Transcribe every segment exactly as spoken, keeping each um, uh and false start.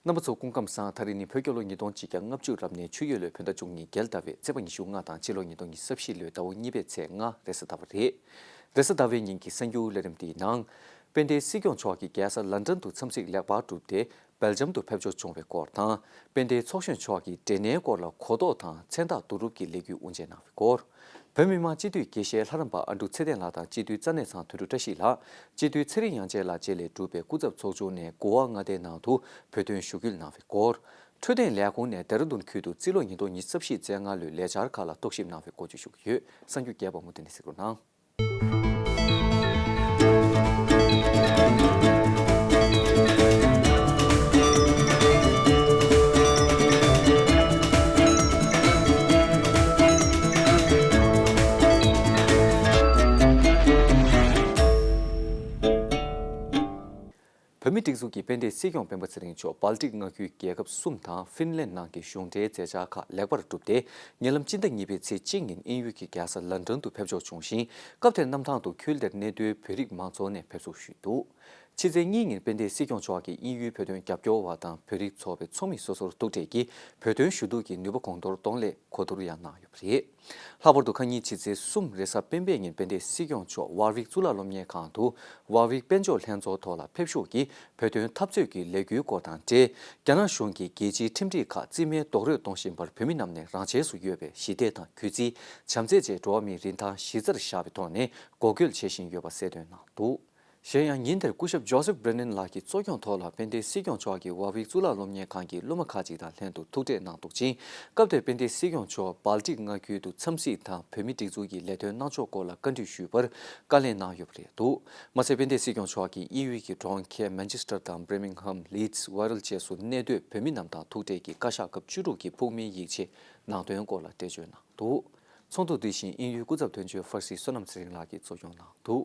རྣམ་པ་ཚོ་སྐུ་ཁམས་བཟང་། ད་རེས་ནི་བོད་རྒྱལ་ལོ་ཉིས་སྟོང་གཅིག་བརྒྱ་ལྔ་བཅུ་རབ་གནས་ཆུ་ཡོས་ལོའི་བོད་ཟླ་བཅུ་གཉིས་རྒྱལ་ཟླ་བའི་ཚེས་པ་ཉི་ཤུ་ལྔ་དང་ཕྱི་ལོ་ཉིས་སྟོང་ཉི་ཤུ་རྩ་བཞི་ལོའི་ཟླ་བ་གཉིས་པའི་ཚེས་ལྔ་རེས་གཟའ་ཟླ་བ་རེད། རེས་གཟའ་ཟླ་བའི་ཉིན་གྱི་གསར་འགྱུར་ལས་རིམ་འདིའི་ནང་། དཔལ་ལྡན་སྲིད་སྐྱོང་མཆོག་གིས་རྒྱལ་ས་ལན་ཀྲན་དུ་འཚམས་གཟིགས་ལེགས་པར་གྲུབ་སྟེ་སྦེལ་ཇམ་དུ་ཕེབས་འབྱོར་བྱུང་བའི་སྐོར་དང་། དཔལ་ལྡན་ཚོགས་གཞོན་མཆོག་གིས་འབྲས་ནད་སྐོར་ལ་གོ་རྟོགས་དང་མཚན་རྟགས་བསྡུ་རུབ་ཀྱི་ལས་འགུལ་དབུ་འབྱེད་གནང་བའི་སྐོར། བོད་མི་མང་སྤྱི་འཐུས་དགེ་བཤེས་ལྷ་རམས་པ་ཨ་འབྲུག་ཚེ་བརྟན་ལགས་དང་སྤྱི་འཐུས་རྩ་གནས་ཚང་དོན་གྲུབ་བཀྲ་ཤིས་ལགས། སྤྱི་འཐུས་ཚེ་རིང་དབྱངས་ཅན་ལགས་བཅས་ལས་གྲུབ་པའི་སྐུ་ཚབ་ཚོགས་ཆུང་ནས་གུ་ཝ་མངའ་སྡེའི་ནང་དུ་བོད་དོན་ཞུ་སྐུལ་གནང་བའི་སྐོར། འཕྲོད་བསྟེན་ལས་ཁུངས་ནས་ལྡེ་ར་ལྡུན་ཁུལ་དུ་རྩིས་ལོ་ཉིས་སྟོང་ཉི་ཤུ་རྩ་བཞི་རྩིས་སྔ་ལོའི་ལས་འཆར་ཁག་ལ་རྟོག་ཞིབ་གནང་བའི་སྐོར་བརྗོད་ཞུ་གི་ཡོད། གསར་འགྱུར་རྒྱས་པ་མུ་མཐུད་ནས་གཟིགས་རོགས་གནང་། བོད་མིའི་སྒྲིག་འཛུགས་ཀྱི་དཔལ་ལྡན་སྲིད་སྐྱོང་སྤེན་པ་ཚེ་རིང་མཆོག་སྦལ་ཏིག་མངའ་ཁུལ་རྒྱལ་ཁབ་གསུམ་དང་ཧྥིན་ལན་ནང་གི་གཞུང་འབྲེལ་མཛད་འཆར་ཁག་ལེགས་པར་གྲུབ་སྟེ། ཉེ་ལམ་སྤྱི་ཟླ་གཉིས་པའི་ཚེས་གཅིག་ཉིན་དབྱིན་ཡུལ་གྱི་རྒྱལ་ས་ལན་ཀྲན་དུ་ཕེབས་འབྱོར་བྱུང་ཞིང་། སྐབས་དེར་གནམ་ཐང་དུ་ཁུལ་དེར་གནས་སྡོད་བོད་རིགས་མང་ཚོགས་ནས་ཕེབས་བསུ་ཞུས་འདུག་ཕྱི་ཚེས་གཉིས་ཉིན་དཔལ་ལྡན་སྲིད་སྐྱོང་མཆོག་གིས་དབྱིན་ཡུལ་བོད་དོན་རྒྱབ་སྐྱོར་བ་དང་བོད་རིགས་ཚོགས་པའི་ཚོགས་མི་སོ་སོར་ཐུག་འཕྲད་ཀྱིས་བོད་དོན་ཞུ་གཏུག་གི་ནུས་པ་གོང་མཐོར་གཏོང་སླད་གོ་བསྡུར་ཡང་གནང་ཡོད་པ་རེད། ལྷག་པར་དུ་ཁ་ཉིན་ཕྱི་ཚེས་གསུམ་རེས་གཟའ་སྤེན་པའི་ཉིན་དཔལ་ལྡན་སྲིད་སྐྱོང་མཆོག་ཝར་ཝིག་གཙུག་ལག་སློབ་གཉེར་ཁང་དུ་ཝར་ཝིག་དཔལ་འབྱོར་ལྷན་ཚོགས་ཐོག་ལ་ཕེབས་ཞུགས་ཀྱིས་བོད་དོན་འཐབ་རྩོད་ཀྱི་ལས་འགུལ་སྐོར་དང་འབྲེལ། རྒྱ་ནག་གཞུང་གིས་རྒྱལ་སྤྱིའི་ཁྲིམས་སྒྲིག་ཁག་རྩིས་མེད་རྡོག་རོལ་གཏོང་བཞིན་པར་བོད་མི་རྣམས་ནས་རང་ཆས་སུ་ཡོད་པའི་ཞི་བདེ་དང་གུས་བརྩི། བྱམས་བརྩེ་བཅས་འགྲོ་བ་མིའི་རིན་ཐང་གཞི་རྩར་བཞག་པའི་ཐོག་ནས་འགོག་རྒོལ་བྱེད་བཞིན་ཡོད་པ་གསལ་སྟོན་གནང་འདུག་གཞན་ཡང་ཉིན་དེར་སྐུ་ཞབས་ཇོ་སེབ་བྷི་རེ་ནན་ལགས་ཀྱི་གཙོ་སྐྱོང་ཐོག་ལ་དཔལ་ལྡན་སྲིད་སྐྱོང་མཆོག་གིས་ཝར་ཝིག་གཙུག་ལག་སློབ་གཉེར་ཁང་གི་སློབ་མ་ཁག་ཅིག་དང་ལྷན་དུ་ཐུག་འཕྲད་གནང་འདུག་ཅིང་། སྐབས་དེར་དཔལ་ལྡན་སྲིད་སྐྱོང་མཆོག་སྦལ་ཏིག་མངའ་ཁུལ་དུ་འཚམས་གཟིགས་དང་བོད་མིའི་སྒྲིག་འཛུགས་ཀྱི་ལས་དོན་གནང་ཕྱོགས་སྐོར་ལ་བཀའ་འདྲི་ཞུས་པར་བཀའ་ལན་གནང་ཡོད་པ་རེད་འདུག་མ་ཟད་དཔལ་ལྡན་སྲིད་སྐྱོང་མཆོག་གིས་དབྱིན་ཡུལ་གྱི་གྲོང་ཁྱེར་མན་ཆེ་སྟར་དང་བྷི་ར་མིང་ཧམ། ལིཌ། ཝེ་རལ་བཅས་སུ་གནས་སྡོད་བོད་མི་རྣམས་དང་ཐུག་འཕྲད་ཀྱིས་བཀའ་ཤག་སྐབས་བཅུ་དྲུག་གི་ཕུགས་མིན་ཡིག་ཆའི་ནང་དོན་སྐོར་ལ་འགྲེལ་བརྗོད་གནང་འདུག་ཚོགས་འདུ་འདི་བཞིན་དབྱིན་ཡུལ་སྐུ་ཚབ་དོན་གཅོད་ཧྥར་སི་བསོད་ནམས་ཚེ་རིང་ལགས་ཀྱིས་གཙོ་སྐྱོང་གནང་འདུག་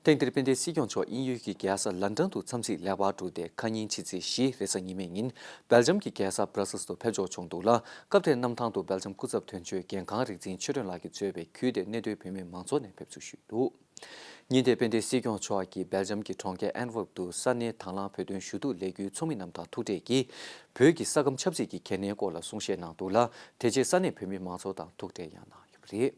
ཐེངས་འདིར་དཔལ་ལྡན་སྲིད་སྐྱོང་མཆོག་དབྱིན་ཡུལ་གྱི་རྒྱལ་ས་ལན་ཀྲན་དུ་འཚམས་གཟིགས་ལེགས་པར་གྲུབ་སྟེ། ཁ་ཉིན་ཕྱི་ཚེས་བཞི་རེས་གཟའ་ཉི་མའི་ཉིན་སྦེལ་ཇམ་གྱི་རྒྱལ་ས་བྷ་ར་སེལ་དུ་ཕེབས་འབྱོར་བྱུང་འདུག་ལ། སྐབས་དེར་གནམ་ཐང་དུ་སྦེལ་ཇམ་སྐུ་ཚབ་དོན་གཅོད་འགན་ཁང་རིག་འཛིན་ཆོས་སྒྲོན་ལགས་ཀྱིས་གཙོས་པའི་ཁུལ་དེར་གནས་སྡོད་བོད་མི་མང་ཚོགས་ནས་ཕེབས་བསུ་ཞུས་འདུག་ཉིན་དེར་དཔལ་ལྡན་སྲིད་སྐྱོང་མཆོག་གིས་སྦེལ་ཇམ་གྱི་གྲོང་ཁྱེར་ཨན་ཝརབ་ཏུ་ས་གནས་དང་བླངས་བོད་དོན་ཞུ་གཏུག་ལས་འགུལ་ཚོགས་མི་རྣམས་དང་ཐུག་འཕྲད་ཀྱིས་བོད་ཀྱི་ས་ཁམས་ཆབ་སྲིད་ཀྱི་གལ་གནད་སྐོར་ལ་གསུང་བཤད་གནང་འདུག་ལ། དེ་རྗེས་ས་གནས་བོད་མི་མང་ཚོགས་དང་ཐུག་འཕྲད་ཡང་གནང་ཡོད་པ་རེད།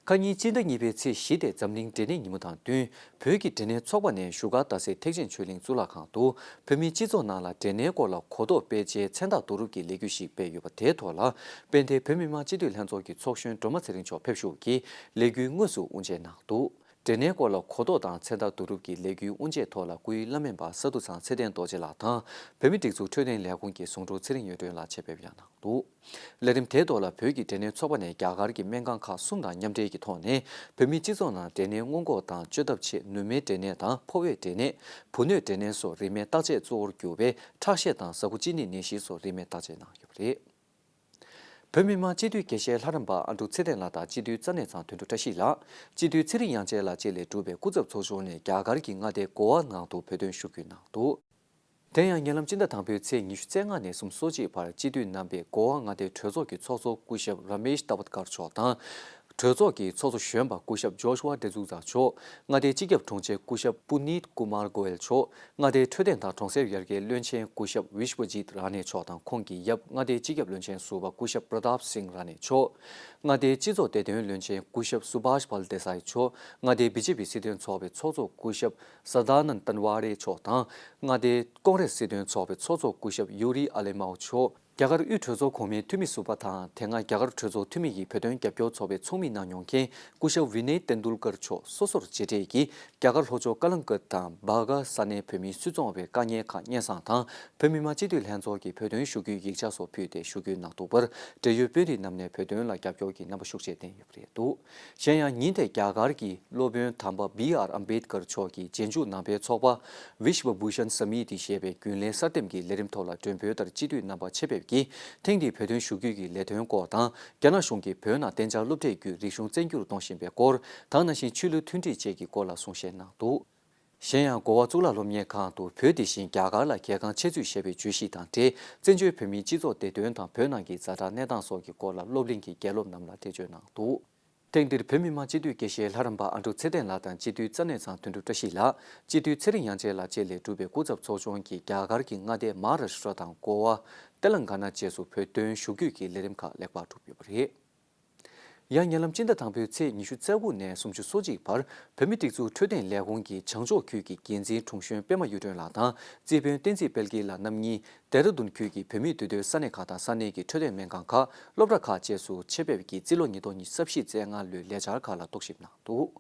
ཁ་ཉིན་སྤྱི་ཟླ་གཉིས་པའི་ཚེས་བཞི་སྟེ་འཛམ་གླིང་འབྲས་ནད་ཉིན་མོ་དང་བསྟུན། བོད་ཀྱི་འབྲས་ནད་ཚོགས་པ་ནས་བཞུགས་སྒར་རྡ་སའི་ཐེག་ཆེན་ཆོས་གླིང་གཙུག་ལག་ཁང་དུ་བོད་མིའི་སྤྱི་ཚོགས་ནང་ལ་འབྲས་ནད་སྐོར་ལ་གོ་རྟོགས་སྤེལ་ཆེད་མཚན་རྟགས་བསྡུ་རུབ་ཀྱི་ལས་འགུལ་ཞིག་སྤེལ་ཡོད་པ་དེའི་ཐོག་ལ། དཔལ་ལྡན་བོད་མི་མང་སྤྱི་འཐུས་ལྷན་ཚོགས་ཀྱི་ཚོགས་གཞོན་སྒྲོལ་མ་ཚེ་རིང་མཆོག་ཕེབས་ཞུགས་ཀྱིས་ལས་འགུལ་དངོས་སུ་དབུ་འབྱེད་གནང་འདུག་འབྲས་ནད་སྐོར་ལ་གོ་རྟོགས་དང་མཚན་རྟགས་བསྡུ་རུབ་ཀྱི་ལས་འགུལ་དབུ་འབྱེད་ཐོག་ལ་སྐུའི་བླ་སྨན་པ་ས་འདུ་ཚང་ཚེ་བརྟན་རྡོ་རྗེ་ལགས་དང་། བོད་མིའི་སྒྲིག་འཛུགས་འཕྲོད་བསྟེན་ལས་ཁུངས་ཀྱི་ཟུང་དྲུང་ཚེ་རིང་གཡུ་སྒྲོན་ལགས་ཆེད་ཕེབས་ཡང་གནང་འདུག་ལས་རིམ་དེའི་ཐོག་ལ་བོད་ཀྱི་འབྲས་ནད་ཚོགས་པ་ནས་རྒྱ་གར་གྱི་སྨན་ཁང་ཁག་གསུམ་དང་མཉམ་འབྲེལ་གྱི་ཐོག་ནས་བོད་མིའི་སྤྱི་ཚོགས་ནང་འབྲས་ནད་སྔོན་འགོག་དང་བཅོས་ཐབས་ཆེད་ནུ་མའི་འབྲས་ནད་དང་ཕོ་བའི་འབྲས་ནད། བུ་སྣོད་འབྲས་ནད་སོགས་རིན་མེད་བརྟག་དཔྱད་གཙོ་བོར་གྱུར་པའི་ཁྲག་ཤེད་དང་ཟ་ཁུ་གཅིན་སྙི་ནད་གཞི་སོགས་རིན་མེད་བརྟག་དཔྱད་གནང་ཡོད་པ་རེད། བོད་མི་མང་སྤྱི་འཐུས་དགེ་བཤེས་ལྷ་རམས་པ་ཨ་འབྲུག་ཚེ་བརྟན་ལགས་དང་སྤྱི་འཐུས་རྩ་གནས་ཚང་དོན་གྲུབ་བཀྲ་ཤིས་ལགས། སྤྱི་འཐུས་ཚེ་རིང་དབྱངས་ཅན་ལགས་བཅས་ལས་གྲུབ་པའི་སྐུ་ཚབ་ཚོགས་ཆུང་ནས་རྒྱ་གར་གྱི་མངའ་སྡེ་གོ་ཝ་ནང་དུ་བོད་དོན་ཞུ་སྐུལ་གནང་འདུག་དེ་ཡང་ཉེ་ལམ་སྤྱི་ཟླ་དང་པོའི་ཚེས་ཉི་ཤུ་རྩ་ལྔ་ནས་བཟུང་སོ་གཅིག་བར་སྤྱི་འཐུས་རྣམ་པས་གོ་ཝ་མངའ་སྡེའི་གྲོས་ཚོགས་ཀྱི་ཚོགས་གཙོ་སྐུ་ཞབས་ར་མེཤ་ཏ་བད་ཀར་མཆོག་དང་། གྲོས་ཚོགས་ཀྱི་ཚོགས་གཙོ་གཞོན་པ་སྐུ་ཞབས་ཇོ་ཤུ་ཝ་ཌེ་ཛུ་ཛ་མཆོག་མངའ་སྡེའི་སྤྱི་ཁྱབ་དྲུང་ཆེ་སྐུ་ཞབས་པུ་ནིད་ཀུ་མར་གོ་ཡལ་མཆོག་མངའ་སྡེའི་འཕྲོད་བསྟེན་དང་གྲོང་གསེབ་ཡར་རྒྱས་བློན་ཆེན་སྐུ་ཞབས་བིཤ་བ་ཇིད་ར་ནེ་མཆོག་དང་། ཁོང་གི་ཡབ་མངའ་སྡེའི་སྤྱི་ཁྱབ་བློན་ཆེན་ཟུར་པ་སྐུ་ཞབས་པྲ་དཱབ་སིང་ར་ནེ་མཆོག་མངའ་སྡེའི་སྤྱི་ཚོགས་བདེ་དོན་བློན་ཆེན་སྐུ་ཞབས་སུ་བྷཱཤ་བྷལ་དེ་སའི་མཆོག་མངའ་སྡེའི་བི་ཇེ་པི་སྲིད་དོན་ཚོགས་པའི་ཚོགས་གཙོ་སྐུ་ཞབས་ས་དཱ་ནན་ཏན་ཝ་རེ་མཆོག་དང་། མངའ་སྡེའི་ཀོང་རེས་སྲིད་དོན་ཚོགས་པའི་ཚོགས་གཙོ་སྐུ་ཞབས་ཡུ་རི་ཨ་ལེ་མའོ་མཆོག་རྒྱ་གར་དབུས་གྲོས་ཚོགས་གོང་མའི་འཐུས་མི་ཟུར་པ་དང་། དེ་སྔ་རྒྱ་གར་གྲོས་ཚོགས་འཐུས་མི་ཡི་བོད་དོན་རྒྱབ་སྐྱོར་ཚོགས་པའི་ཚོགས་མི་གནང་མྱོང་མཁན་སྐུ་ཞབས་ཝི་ནེ་ཏེན་དུལ་ཀར་མཆོག་སོ་སོར་མཇལ་འཕྲད་ཀྱིས། རྒྱ་གར་ལྷོ་ཕྱོགས་ཀ་ལང་ཀཊ་དང་བྷ་ག་ས་གནས་བོད་མིའི་སུད་ཚོང་བའི་དཀའ་ངལ་ཁག་སྙན་སེང་དང་། བོད་མི་མང་སྤྱི་འཐུས་ལྷན་ཚོགས་ཀྱི་བོད་དོན་ཞུ་སྐུལ་ཡིག་ཆ་སོགས་ཕུལ་ཏེ་ཞུ་སྐུལ་གནང་འདུག་པར། འབྲེལ་ཡོད་དཔོན་རིགས་རྣམས་ནས་བོད་དོན་ལ་རྒྱབ་སྐྱོར་གྱི་རྣམ་པ་ཤུགས་ཆེ་བསྟན་ཡོད་པ་རེད་འདུག་གཞན་ཡང་ཉིན་དེར་རྒྱ་གར་གྱི་སློབ་དཔོན་དམ་པ་བི་ཨར་ཨམ་བེད་ཀར་མཆོག་གིས་རྗེས་འཇུག་ནང་པའི་ཚོགས་པ་Vishwa Bhushan Samiti ཞེས་པའི་རྒྱུན་ལས་གསར་འདེམས་ཀྱི་ལས་རིམ་ཐོག་ལ་མགྲོན་འབོད་ལྟར་སྤྱི་འཐུས་རྣམ་པ་ཆེད་ཕེབས་ཀྱིས་ཐེངས་འདིའི་བོད་དོན་ཞུ་སྐུལ་གྱི་ལས་དོན་སྐོར་དང་། རྒྱ་ནག་གཞུང་གིས་བོད་ནང་བདེ་འཇགས་སློབ་ཁྲིད་བརྒྱུད་རིག་གཞུང་བཙན་འགྱུར་གཏོང་བཞིན་པའི་སྐོར། དེ་ནང་བཞིན་ཆོས་ལུགས་མཐུན་སྒྲིལ་བཅས་ཀྱི་སྐོར་ལ་གསུང་བཤད་གནང་འདུག་གཞན་ཡང་། གོ་བ་གཙུག་ལག་སློབ་གཉེར་ཁང་དུ་བོད་དེ་བཞིན་རྒྱ་གར་ལ་གལ་འགངས་ཆེ་ཚུལ་བཤད་པའི་བརྗོད་གཞི་དང་འབྲེལ། བཙན་བྱོལ་བོད་མིའི་སྤྱི་ཚོགས་བདེ་དོན་དང་བོད་ནང་གི་ཛ་དྲག་གནས་སྟངས་སོགས་ཀྱི་སྐོར་ལ་སློབ་གླིང་གི་དགེ་སློབ་རྣམས་ལ་འགྲེལ་བརྗོད་གནང་འདུག། ཐེངས་འདིར་བོད་མི་མང་སྤྱི་འཐུས་དགེ་བཤེས་ལྷ་རམས་པ་ཨ་འབྲུག་ཚེ་བརྟན་ལགས་དང་སྤྱི་འཐུས་རྩ་གནས་ཚང་དོན་གྲུབ་བཀྲ་ཤིས་ལགས། སྤྱི་འཐུས་ཚེ་རིང་དབྱངས་ཅན་ལགས་བཅས་ལས་གྲུབ་པའི་སྐུ་ཚབ་ཚོགས་ཆུང་གིས་རྒྱ་གར་གྱི་མངའ་སྡེ་མ་ཧཱ་རཱ་ཤི་ཏྲ་དང་གོ་བ། ཏེ་ལང་ག་ན་བཅས་སུ་བོད་དོན་ཞུ་སྐུལ་གྱི་ལས་རིམ་ཁག་ལེགས་པར་གྲུབ་ཡོད་པ་རེད། ཡང་ཉེ་ལམ་སྤྱི་ཟླ་དང་པོའི་ཚེས་ཉི་ཤུ་རྩ་དགུ་ནས་སུམ་ཅུ་སོ་གཅིག་བར་བོད་མིའི་སྒྲིག་འཛུགས་འཕྲོད་བསྟེན་ལས་ཁུངས་ཀྱིས་བྱང་ཕྱོགས་ཁུལ་གྱི་འགན་འཛིན་དྲུང་གཞོན་པད་མ་གཡུ་སྒྲོན་ལགས་དང་རྩིས་དཔོན་བསྟན་འཛིན་དཔལ་སྐྱིད་ལགས་རྣམ་གཉིས་ལྡེ་ར་ལྡུན་ཁུལ་གྱི་བོད་མིའི་འདུས་སྡོད་ས་གནས་ཁག་དང་ས་གནས་ཀྱི་འཕྲོད་བསྟེན་སྨན་ཁང་ཁག་སློབ་གྲྭ་ཁག་བཅས་སུ་ཆེད་ཕེབས་ཀྱིས་རྩིས་ལོ་ཉིས་སྟོང་ཉི་ཤུ་རྩ་བཞི་རྩ་ལྔ་ལོའི་ལས་འཆར་ཁག་ལ་རྟོག་ཞིབ་གནང་འདུག།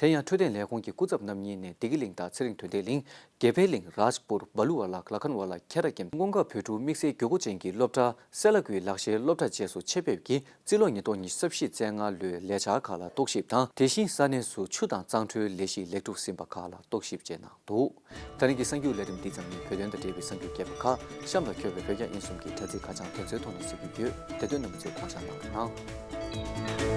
དེ་ཡང་འཕྲོད་བསྟེན་ལས་ཁུངས་ཀྱི་སྐུ་ཚབ་རྣམ་གཉིས་ནས་བདེ་སྐྱིད་གླིང་དང་ཚེ་རིང་དོན་ལྡན་གླིང་། དགེ་འཕེལ་གླིང་། རཱཇ་པུར། སྦ་ལུ་ཝ་ལ། ལ་ཁན་ཝ་ལ། ཁེ་ར་ཀེམ། ཀུན་དགའ་བོད་ཕྲུག་དམིགས་བསལ་དགོས་མཁོ་ཅན་གྱི་སློབ་གྲྭ་སེ་ལ་ཀུའི་ལག་ཤེས་སློབ་གྲྭ་བཅས་སུ་ཆེད་ཕེབས་ཀྱིས་རྩིས་ལོ་ཉིས་སྟོང་ཉི་ཤུ་རྩ་བཞི་རྩ་ལྔ་ལོའི་ལས་འཆར་ཁག་ལ་རྟོག་ཞིབ་དང་། དེ་བཞིན་ས་གནས་སུ་ཆུ་དང་གཙང་ཁྲོལ་ལས་གཞི་ལེགས་གྲུབ་ཟིན་པ་ཁག་ལ་རྟོག་ཞིབ་བཅས་གནང་འདུག། ད་རིང་གི་གསར་འགྱུར་ལས་རིམ་འདི་ཙམ་ཡིན། བོད་དོན་དང་འབྲེལ་བའི་གསར་འགྱུར་རྒྱས་པ་ཁག་གཤམ་ལ་འཁོད་པའི་བོད་རྒྱ་དབྱིན་གསུམ་གྱི་དྲ་ཚིགས་ཁ་བྱང་དེ་ཚོའི་ཐོག་ནས་གཟིགས་རྒྱུ་ཡོད། དེ་དོན་རྣམ་པ་ཚོས་དགོངས་འཇགས་གནང་རོགས་གནང་།